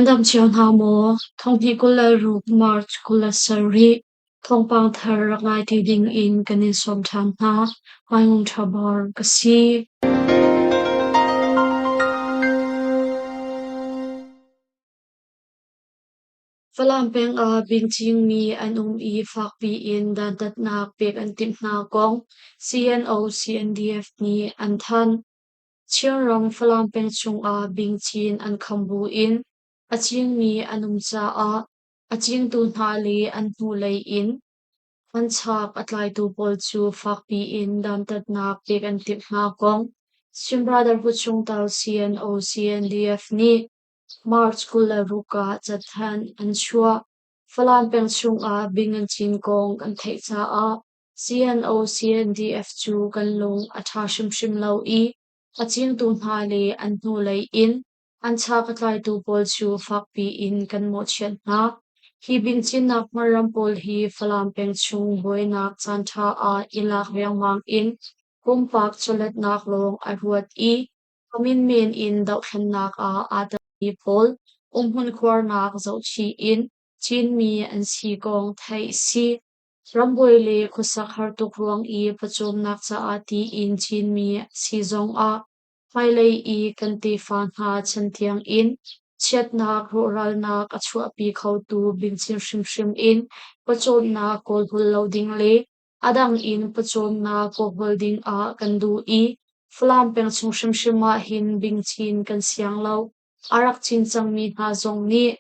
Nan dam cio hna maw? Thonghnih 26 March 27 thawngpang thar rak ngai ti ding in kan in sawm ṭhan hna. Hmaingung ṭha bor ka si. Falam peng ah bingcingmi an um i fakpi in dantatnak pek an timh hna kong CNO-CNDF nih an thanh. Chinram Falam peng chungah bingcin an kham buin a cingmi an um caah a cingtu hna le an hnulei in an chak a tlaitu pawl cu fakpi in dantatnak pek an timh hna kong Chin Brotherhood chungtel CNO-CNDF nih March 26 ah cathanh an chuah. Falam peng chungah bing an cin kong an theih caah CNO-CNDF cu kan lung a ṭha hrimhrim lo i a cingtu hna le an hnulei in an chak a tlaitu pawl cu fakpi in kan mawhchiat hna. Hi bingcinnak hmarram pawl hi Falam peng chung buainak caanṭha ah i lak riangmang in pumpak chawletnak lawng a ruat i a minmen in dohthlennak ah aa telmi pawl umhmun khuarnak zohchih in Chinmi an si kong theih a si. Rambuai le khuasak har tuk ruang i pawcawmnak caah tiin Chinmi si zongah hmailei i kan tefa hna chan tiangin chiatnak rawhralnak a chuahpi khotu bingchin hrimhrim in pawcawmnak kawlhawl lo ding le a dang in pawcawmnak kawlhawl dingah kan duh i Falam peng chung hrimhrim ah hin bingchin kan siang lo. A rak cin cangmi hna zong nih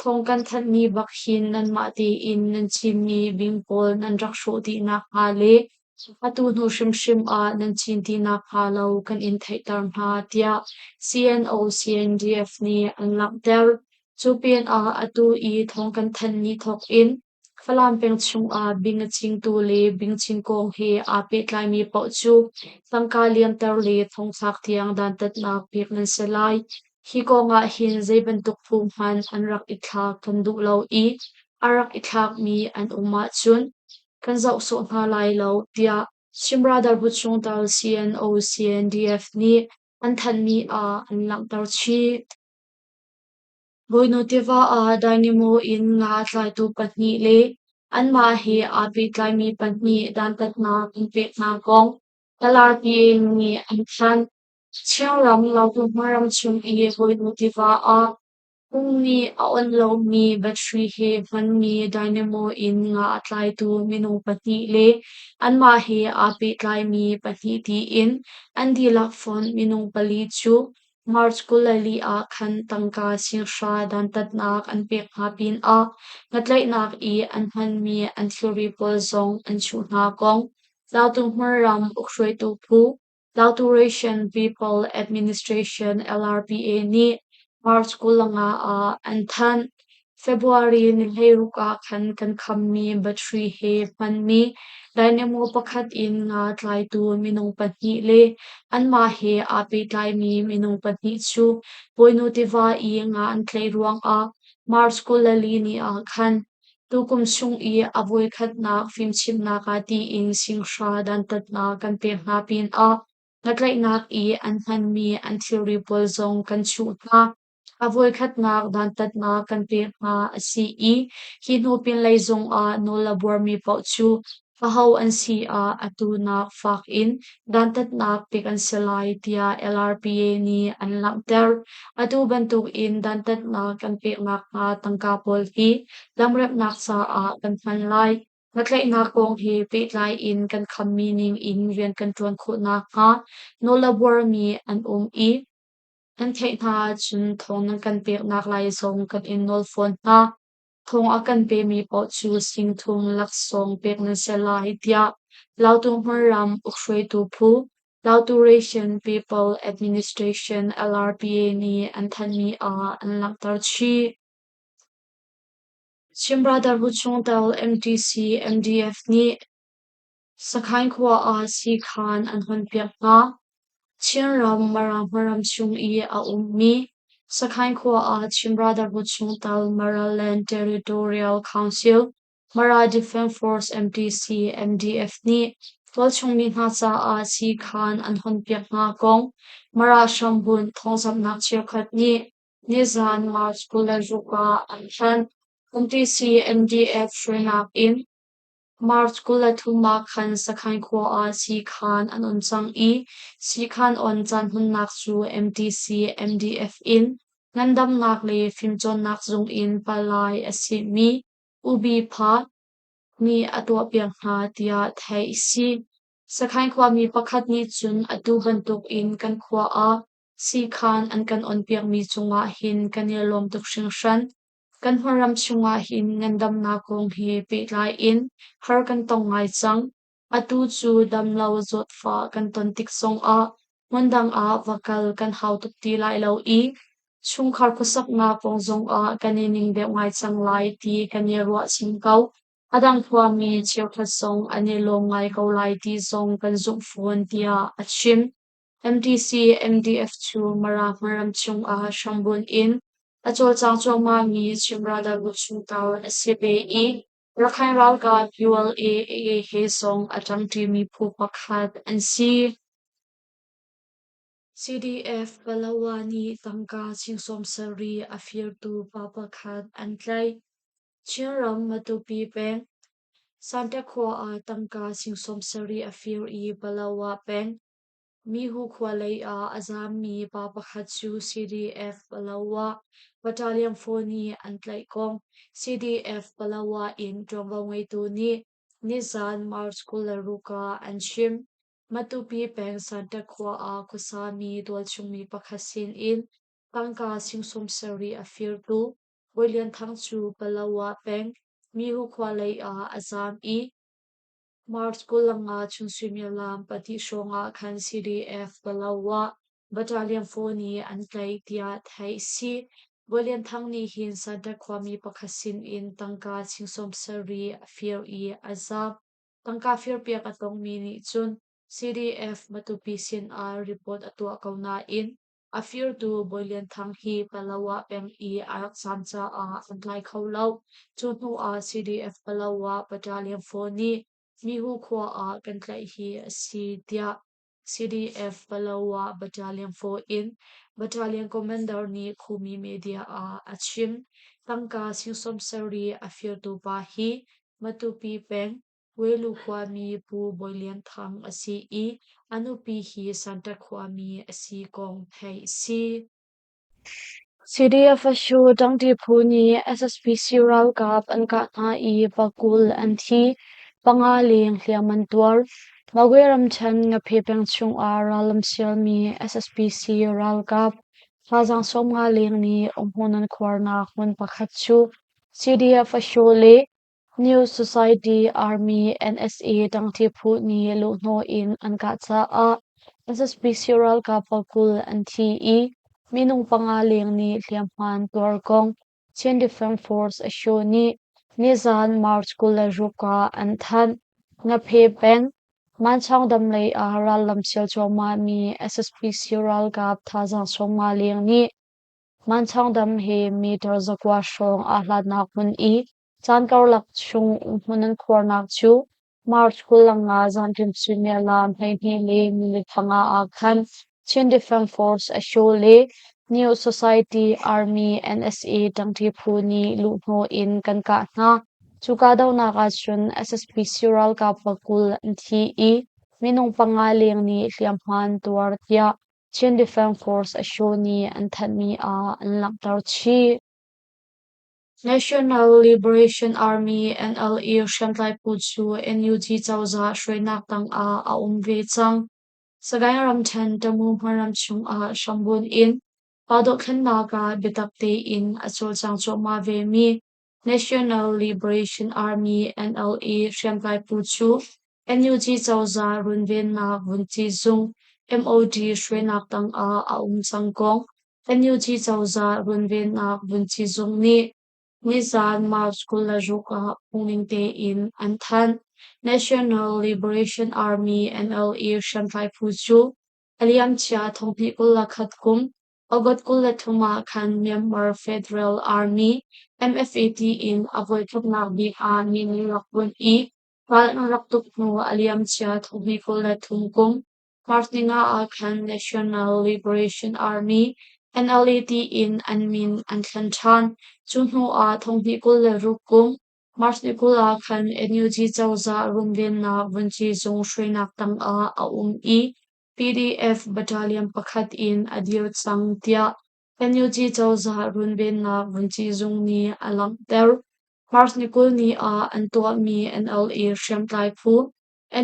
Thawng kan thanhmi bak hin nanmah tein nan chimmi bing pawl nan rak hrawh dih nakhnga le atu hnu hrimhrim ah nan cin ti nakhnga lo kan in theihter hna, tiah CNO-CNDF nih an langhter. Cu pinah atu i thawng kan thanhmi thawk in Falam peng chungah bing a cingtu le bingcing kong he aa pehtlaimi paoh cu tangka liamter le thongthlak tiang dantatnak pek nan si lai. Hi kong ah hin zei bantuk phu hmanh an rak i thlak kan duh lo i a rak i thlakmi an um ahcun kan zoh sawh hna lai lo, tiah Chin Brotherhood chungtel CNO-CNDF nih an thanhmi ah an langhter chih. Bawinu tiva ah Dynamo in nga a tlaitu pahnih le anmah he aa pehtlaimi pahnih dantatnak an pek hna kong LRPA nih an thanh. Chinram Lautu ram chung i Bawinu tiva ah pung nih a onh lomi battery he hmanmi dynamo in nga a tlaitu minung pahnih le anmah he aa pehtlaimi pahnih tiin an dihlak fonh minung pali cu March 24 ah khan tangka singhra dantatnak an pek hna pinah ngatlaihnak i an hmanmi an thilri pawl zong an chuh hna kong Lautu hmunram ukhruaitu phu Lautu Ration People Administration LRPA nih March 25 ah an thanh. February ni 16 ah khan kan khammi battery he hmanmi dynamo pakhat in nga tlaitu minung pahnih le anmah he aa pehtlaimi minung pahnih cu Bawinu tiva i nga an tlaih ruangah March 24 ni ah khan tukum chung i a voikhatnak fimchimhnak ah tiin singhra dantatnak kan pek hna pinah ngatlaihnak i an hmanmi an thilri pawl zong kan chuh hna. A voikhatnak dantatnak kan pek hna a si i hi hnu pinlei zongah nawl a buarmi paoh cu aho an si ah atu nak fak in dantatnak pek an si lai tiah LRPA nih an langhter. Atu bantukin dantatnak kan peknak hna tangka pawl hi lamremhnak caah kan hman lai. Ngatlaihnak kong he pehtlai in kan khammi ning in rian kan ṭuan khawh nakhnga nawl a buarmi an um i Nan theih hna ahcun thawng nan kan peknak lai zong kan in nawl fawn hna. Thawng a kan pemi paoh cu singthum laksawng pek nan si lai, tiah Lautu hmunram ukhruaitu phu Lautu Ration People Administration LRPA nih an thanhmi ah an langhter chih. Chin Brotherhood chungtel MTC MDF nih Sakhain khua ah siikhan an hawnpiak hna. Chinram Mara hmaram chung i a ummi Sakhain khua ah Chin Brotherhood chungtel Maraland Territorial Council, Mara Defence Force MTC MDF nih tualchung mi hna caah siikhan an hawnpiak hna kong Mara hrambunh thawngzamhnak cheukhat nih nizaan March 26 ah an thanh. MTC-MDF hruainak in March 23 ah khan Sakhan khua ah siikhan an on cang i siikhan on caanhmunnak cu MTC-MDF in ngandamnak le fimcawnnak zung in palai a simi U Bi Pha nih a tuahpiak hna tiah theih a si. Sakhan khuami pakhat nih cun atu bantuk in kan khua ah siikhan an kan onpiakmi cungah hin kan i lawm tuk hringhran. Kan hmunram chungah hin ngandamnak kong he pehtlai in har kan tong ngai cang. Atu cu damlo zawtfah kan ton tik zongah hmundang ah va kal kan hau tuk ti lai lo i chungkhar khuasaknak kong zongah kan i ning deuh ngai cang lai ti kan i ruahchan ko. A dang khuami cheukhat zong an i lawm ngai ko lai ti zong kan zumh fawn, tiah a chim. MDC MDF cu Mara hmunram chungah hrambunh in a cawlcang cuahmahmi Chin Brotherhood chungtel a si ve i Rakhine ralkap ULA/AA he zong a ṭangṭimi phu pakhat an si. CDF Palawa nih tangka sing 70 a firtu pa pakhat an tlaih. Chinram Matupi peng, Santa khua ah tangka sing 70 a fir i Palawa peng, Mihu khua lei ah a zaammi pa pakhat cu CDF Palawa Battalion 4 nih an tlaih kong CDF Palawa in ṭuanvo ngeitu nih nizaan March 26 ah an chim. Matupi peng Santa khua ah khuasami tualchungmi pakhat sinin tangka sing 70 a firtu Bawi Lian Thang cu Palawa peng Mihu khua lei ah a zaam i March 25 chung suimilam 2 hrawng ah khan CDF Palawa Battalion 4 nih an tlaih tiah theih a si. Bawi Lian Thang nih hin Santa khuami pakhat sinin tangka sing 70 a fir i a zaam. Tangka firpiak a tongmi nih cun CDF Matupi sinah report a tuah ko nain a firtu Bawi Lian Thang hi Palawa peng i a rak zaam caah an tlai kho lo. Cu hnu ah CDF Palawa Battalion 4 nih Mihu khua ah kan tlaih hi a si tiah CDF Palawa Battalion 4 in Battalion Commander nih Khumi media ah a chim. Tangka sing 70 a firtu pa hi Matupi peng Welu khuami Pu Bawi Lian Thang a si i a nupi hi Santa khuami a si kong theih a si. CDF Ashu ṭangṭi phu nih SSPC ralkap an kah hna i pakul an thi, panga leng hliam an tuar. Magwe ramṭhen Ngaphe peng chungah rallam sialmi SSPC ralkap thazaang 50 leng nih umhmun an khuarnak hmun pakhat cu CDF Ashu le New Society Army NSA ṭangṭi phu nih luhhnawh in an kah caah SSPC ralkap pakul an thi i minung panga leng nih hliamhma an tuar kong Chin Defense Force Asho nih nizaan March 26 ah an thanh. Ngaphe peng, Manchaung dam lei ah rallam sial cuahmahmi SSPC ralkap thazaang 50 leng nih Manchaung dam he meter 900 hrawng aa hlatnak hmun i Caan karlak chung hmun an khuarnak cu March 25 zanṭim suimilam 12:05 ah khan Chin Defense Force Asho le New Society Army NSA ṭangṭi phu nih luhhnawh in kan kah hna. Cu kahdohnak ahcun SSPC ralkap pakul an thi i minung panga leng nih hliamhma an tuar tiah Chin Defense Force Asho nih an thanhmi ah an langhter chih. National Liberation Army (NLA) hriamtlai phu cu NUG cozah hruainak tangah a um ve cang. Sagaing ramṭhen Tamu hmunram chungah hrambunh in pa dohthlennak ah biatak tein a cawlcang cuahmah vemi National Liberation Army (NLA) hriamtlai phu cu NUG cozah runvennak vunci zung MOD hruainak tangah a um cang kong NUG cozah runvennak vunci zung nih nizaan March 26 ah phungning tein an thanh. National Liberation Army NLA hriamtlai phu cu a liamcia 2021 kum August 23 ah khan Myanmar Federal Army MFA tiin a voikhatnak bik ah min an rak bunh i ral an rak tuk hnu a liamcia 2023 kum March 5 ah khan National Liberation Army NLA tiin an min an thlen ṭhan. Cu hnu ah thonghnih 26 kum March ni 20 ah khan NUG cozah runvennak vunci zung hruainak tangah a um i PDF battalion pakhat in a dir cang tiah NUG cozah runvennak vunci zung nih a langhter. March ni 20 ni ah an tuahmi NLA hriamtlai phu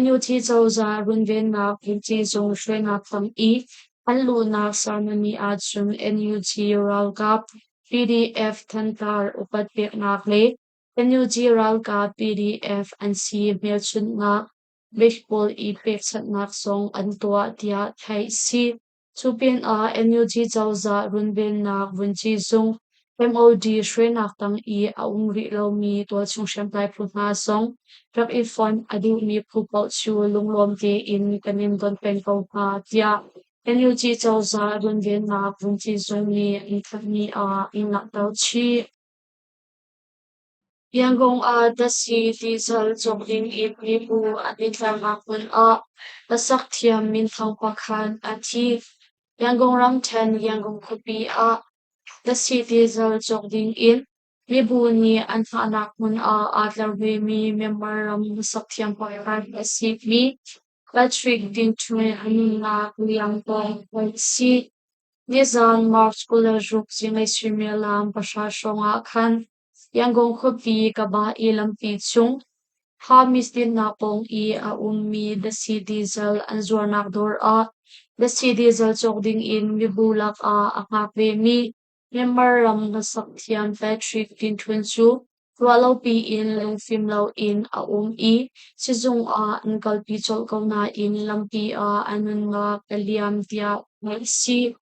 NUG cozah runvennak vunci zung hruainak tang i an luhnak ceremony ahcun NUG ralkap PDF thantar upat peknak le NUG ralkap PDF an si hmelchunhnak baseball i pekchanhnak zong an tuah tiah theih si. Cu pinah NUG cozah runvennak vunci zung MOD hruainak tang i a um rih lomi tualchung hriamtlai phu hna zong rak i fonh a duhmi phu paoh cu lunglawm tein kan in don peng ko hna tiah NUG cozah runvennak vunci zung nih an thanhmi ah an langhter chih. Yangon ah datsi diesel cawk ding in mibu an i tlarnak hmun ah hlasak thiam minthang pakhat a thi. Yangon ramṭhen Yangon khuapi ah datsi diesel cawk ding in mibu nih an hngahnak hmun ah aa tlar vemi Myanmar ram hlasak thiam pakhat a simi Patrick Dintwe a nunnak liam kong theih a si. Nizaan March 26 zinglei suimilam 3 hrawng ah khan Yangon khuapi Kaba i lampi cung Hamis dinnak pawng i a ummi datsi diesel an zuarnak dawr ah datsi diesel cawk dingin mibu lakah a hngak vemi Myanmar ram hlasak thiam Patrick Tinthun cu ruahlopi in lungfim loin a um i sizung ah an kalpi colh ko nain lampi ah a nunnak a liam tiah theih a si.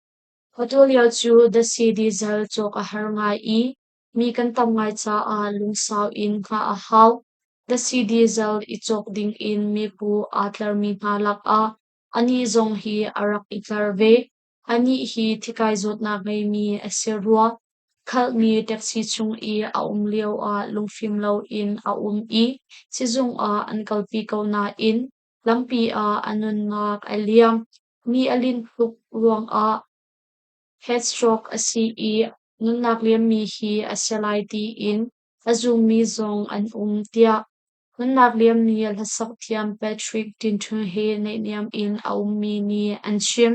Atu lio cu datsi diesel cawk a har ngai i mi kan tam ngai caah lungsau in hngah a hau. Datsi diesel i cawk dingin mibu aa tlarmi hna lakah anih zong hi a rak i tlar ve. Anih hi thikai zawtnak ngeimi a si rua. Khalhmi taxi chung i a um lioah lungfim loin a um i sizung ah an kalpi ko nain lampi ah a nunnak a liam. Ni a linh tuk ruangah heat stroke a si i nunnak liammi hi a si lai tiin a zummi zong an um tiah nunnak liammi hlasak thiam Patrick Tinṭhun he naihniam in a ummi nih an chim.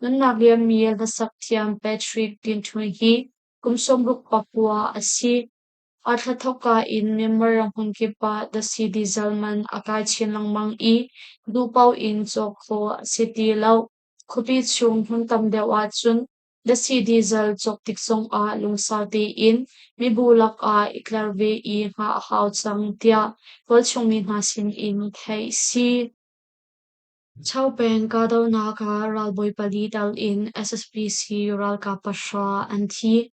Nunnak liammi hlasak thiam Patrick Tinṭhun hi kum 69 a si. A thla thawkka in Myanmar ram hmunkip ah datsi diesel man a kai chin lengmang i duhpaoh in cawk khawh a si ti lo. Khuapi chung hmun tam deuh ahcun datsi diesel cawk tik zongah lungsau tein mibu lakah i tlar ve i hngah a hau cang tiah tualchung mi hna sinin theih a si. Chopeng kahdohnak ah ralbawi pali tal in SSPC ralkap 9 an thi.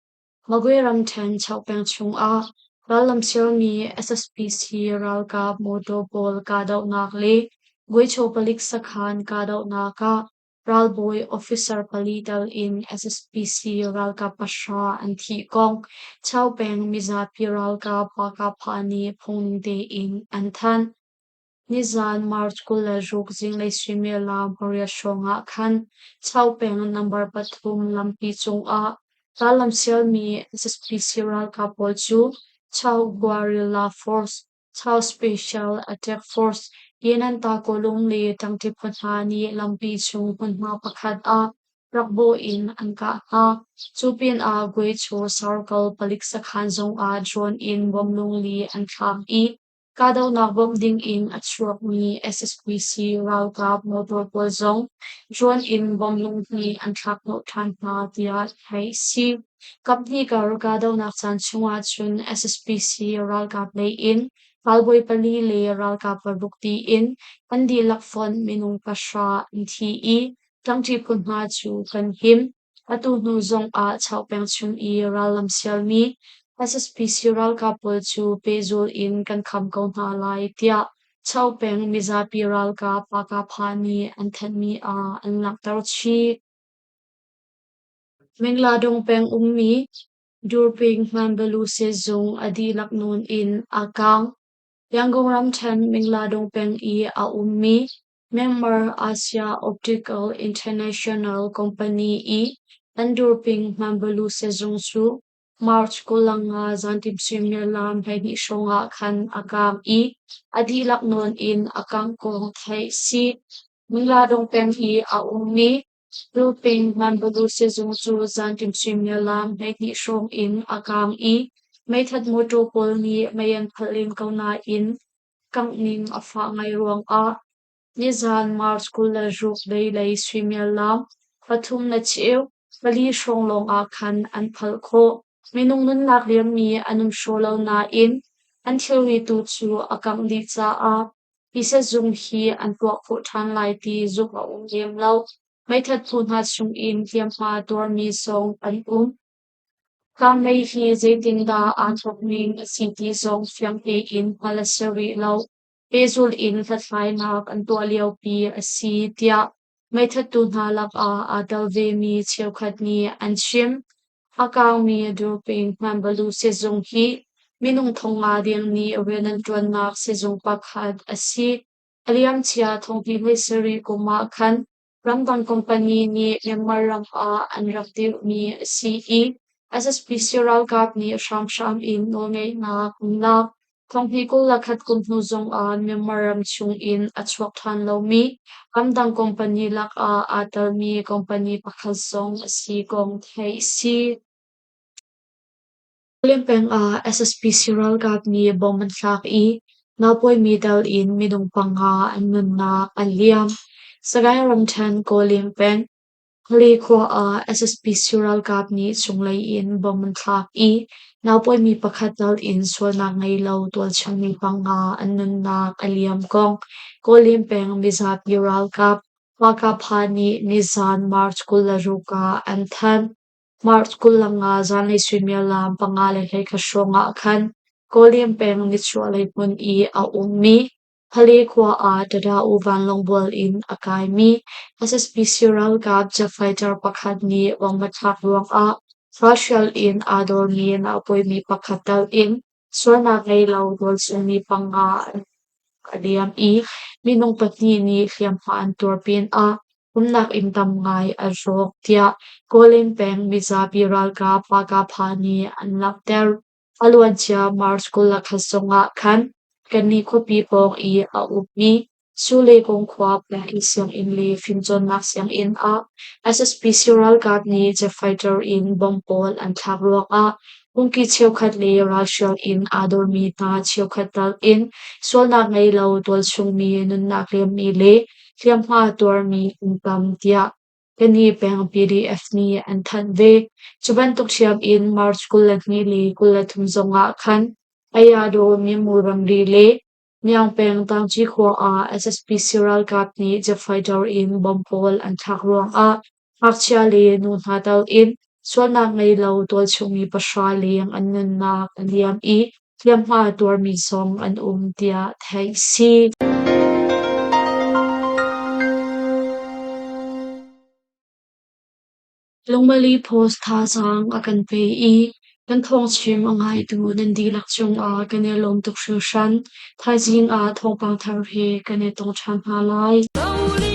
Magwe ramṭhen Chopeng chungah rallam sialmi SSPC ralkap mawṭaw pawl kahdohnak le Guicho palik sakhan kahdohnak ah ralbawi officer pali tal in SSPC ralkap 9 an thih kong Chopeng mizapi ralkap Pakapha nih phungning tein an thanh. Nizaan March 26 zinglei suimilam 8 hrawng ah khan Chaopeng number 3 lampi cungah rallam sialmi SSPC ralkap pawl cu Chao Guerrilla Force, Chao Special Attack Force, Yenanta Kawlung le ṭangṭi phu hna nih lampi chung hmunhma pakhat ah rak bawh in an kah hna. Cu pinah Guicho Circle palik sakhan zongah drone in bom lungli an thlak i kahdohnak bawmh dingin a chuakmi SSPC ralkap motor pawl zong drone in bomb lunghnih an thlak hnawh ṭhan hna tiah theih a si. Kaphnih kar kahdohnak caan chungah cun SSPC ralkap lei in ralbawi 4 le ralkap 6 tiin an dihlak fonh minung 9 an thi i tlangṭi phu hna cu kan him. Atu hnu zongah Chaopeng chung i rallam sialmi SSPC ralkap pawl cu pehzul in kan kham ko hna lai tiah Chaopeng mizapi ralkap Pakapha nih an thanhmi ah an langhter chih. Mingladong peng ummi Durping Hmanbalu sehzung a dihlak nawn in aa kaang. Yangon ramṭhen Mingladong peng i a ummi Myanmar Asia Optical International Company i Andurping Hmanbalu sehzung cu March 25 zanṭim suimilam 12 hrawng ah khan a kaang i a dihlak nawn in a kangh kong theih a si. Mingaladong peng i a ummi Tulping Hmanbalu sehzung cu zanṭim suimilam 12 hrawng in a kaang i meithat mawṭaw pawl nih mei an phalh len ko nain kangh ning a fah ngai ruangah Nizaan March 26 deilei suimilam 3:15 pali hrawng lawngah khan an phalh khawh. Minung nunnak liammi an um hraw lo nain an thilri tu cu a kangh dih caah hi sehzung hi an tuah khawh ṭhan lai ti zumh a um lem lo. Meithat phu hna chungin hliamhma tuarmi zong an um. Kangmei hi zeitindah aa thawk ning a si ti zong fiang tein hngalh a si rih lo. Pehzulh in hlathlainak an tuah liopi a si tiah meithattu hna lakah aa tel vemi cheukhat nih an chim. A kaangmi Durping Hmanbalu sizung hi minung 5,000 deng nih rian an ṭuannak sizung pakhat a si. A liamcia 2017 kum ah khan ramdang company nih Myanmar ram ah an rak dirhmi a si i SSPC ralkap nih hramhram in nawlngeihnak an lak. 2021 kum hnu zongah Myanmar ram chungin a chuak ṭhan lomi ramdang company lakah aa telmi company pakhat zong a si kong theih a si. Kawlem peng ah SSPC ralkap nih bomb an thlak i naupawimi dal in minung panga an nunnak an liam. Sagaing ramṭhen Kawlem peng Hale khua ah SSPC ralkap nih cunglei in bomb an thlak i naupawimi pakhat dal in sualnak ngei lo tualchung mi panga an nunnak a liam kong Kawlem peng mizapi ralkap Pakapha nih nizan March 26 ah an thanh. March 25 zanlei suimilam 5:30 hrawng ah khan Kawlem peng nichuahlei hmun i a ummi Hale khua ah Tada-U vanlawngbual in a kaimi SSPC ralkap jet fighter pakhat nih bomb a thlak ruangah ralhrial in aa dawrmi naupawimi pakhat tal in sualnak ngei lo tualchungmi panga an a liam i minung pahnih nih hliamhma an tuar pinah umnak inn tam ngai a rawk tiah Kawlin peng mizapi ralkap Pakapha nih an langhter. A luancia March 21 zongah khan kannih khuapi pawng i a ummi Sulekung khua peng sianginn le fimcawnnak sianginn ah SSPC ralkap nih jet fighter in bomb pawl an thlak ruangah phungki cheukhat le ralhrial in aa dawrmi hna cheukhat tal in sualnak ngei lo tualchungmi nunnak liammi le hliamhma tuarmi an tam tiah Kani peng PDF nih an thanh ve. Cu bantuk ṭhiam in March 22 le 23 zongah khan Ayadaw Myanmar ramri le Myaung peng Taungci khua ah SSPC ralkap nih jet fighter in bomb pawl an thlak ruangah ngakchia le nu hna tal in sualnak ngei lo tualchungmi pahra leng an nunnak a liam i hliamhma tuarmi zong an um tiah theih a si. Lungmali Post thazaang a kan pe i kan thawngchim a ngaitu nan dihlak cungah kan i lawm tuk hringhran. Thaizing ah thawngpang thar he kan i tong ṭhan hna lai.